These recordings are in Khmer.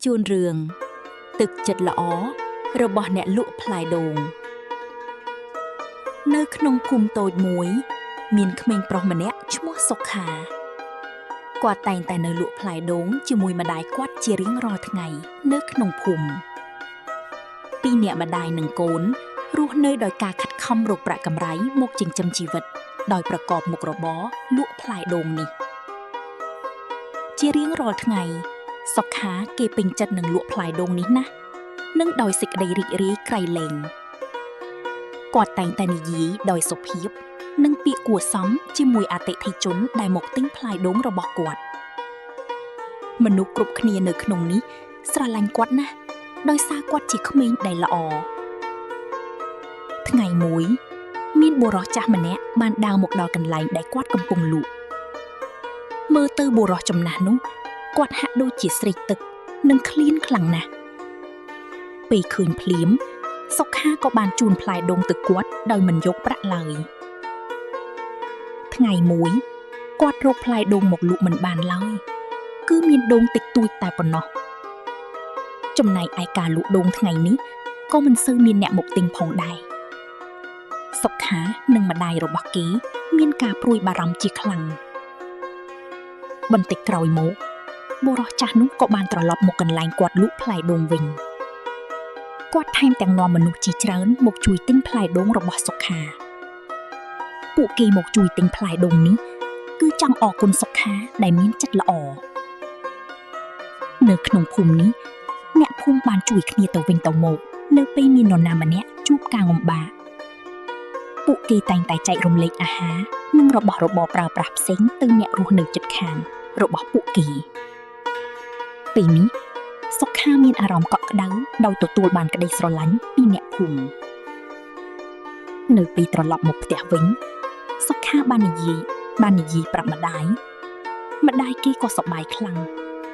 ជូនរឿងទឹកចិត្តល្អរបស់អ្នកលក់ផ្លែដូងនៅក្នុងភូមិតូចមួយ មានក្មេងប្រុសម្នាក់ឈ្មោះសុខាគាត់តែងតែនៅលក់ផ្លែដូងជាមួយម្ដាយគាត់ជារៀងរាល់ថ្ងៃនៅក្នុងភូមិពីរនាក់ម្ដាយនិងកូនរស់នៅដោយការខិតខំរកប្រាក់កម្រៃមកចិញ្ចឹមជីវិតដោយប្រកបមុខរបរលក់ផ្លែដូងនេះជារៀងរាល់ថ្ងៃសុខាគេពេញចិត្តនឹងលក់ផ្លែដូងនេះណាស់និងដោយសេចក្តីរីករាយក្រៃលែងគាត់តែងតែនិយាយដោយសុភាពនិងពាក្យគួរសមជាមួយអតិថិជនដែលមកទិញផ្លែដូងរបស់គាត់មនុស្សគ្រប់គ្នានៅក្នុងនេះស្រឡាញ់គាត់ណាស់ដោយសារគាត់ជាក្មេងដែលល្អថ្ងៃមួយមានបុរសចាស់ម្នាក់បានដើរមកដល់កន្លែងដែលគាត់កំពុងលក់មើលទៅបុរសចំណាស់នោះគាត់ហាក់ដូចជាស្រេកទឹកនិងឃ្លានខ្លាំងណាស់ពេលឃើញភ្លាមសុខាក៏បានជូនផ្លែដូងទៅគាត់ដោយមិនយកប្រាក់ឡើយថ្ងៃមួយគាត់រកផ្លែដូងមកលក់មិនបានឡើយគឺមានដូងតិចតួចតែប៉ុណ្ណោះចំណែកឯការលក់ដូងថ្ងៃនេះក៏មិនសូវមានអ្នកមកទិញផងដែរសុខានិងម្ដាយរបស់គេមានការព្រួយបារម្ភជាខ្លាំងបន្តិចក្រោយមកបុរសចាស់នោះក៏បានត្រឡប់មកកន្លែងគាត់លក់ផ្លែដូងវិញគាត់ថែមទាំងនាំមនុស្សជាច្រើនមកជួយទិញផ្លែដូងរបស់សុខាពួកគេមកជួយទិញផ្លែដូងនេះគឺចង់អរគុណសុខាដែលមានចិត្តល្អនៅក្នុងភូមិនេះអ្នកភូមិបានជួយគ្នាទៅវិញទៅមកនៅពេលមាននរណាម្នាក់ជួបការលំបាកពួកគេតែងតែចែករំលែកអាហារនិងរបស់របរប្រើប្រាស់ផ្សេងទៅអ្នករស់នៅជិតខាងរបស់ពួកគេពេលនេះសុខាមានអារម្មណ៍កក់ក្ដៅដោយទទួលបានក្តីស្រឡាញ់ពីអ្នកភូមិនៅពេលត្រឡប់មកផ្ទះវិញសុខាបាននិយាយប្រាប់ម្ដាយម្ដាយគេក៏សប្បាយខ្លាំង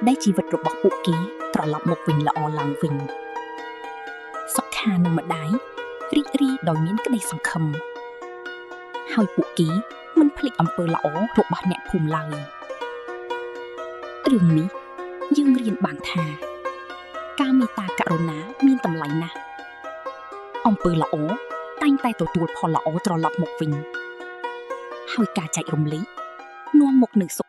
ដែលជីវិតរបស់ពួកគេត្រឡប់មកវិញល្អឡើងវិញសុខានិងម្ដាយរីករាយដោយមានក្តីសង្ឃឹមហើយពួកគេមិនភ្លេចអំពើល្អរបស់អ្នកភូមិឡើយរឿងនេះយើងរៀនបានថាការមេត្តាករុណាមានតម្លៃណាស់អំពើល្អតែងតែទទួលផលល្អត្រឡប់មកវិញហើយការចែករំលែកនាំមកនូវសុ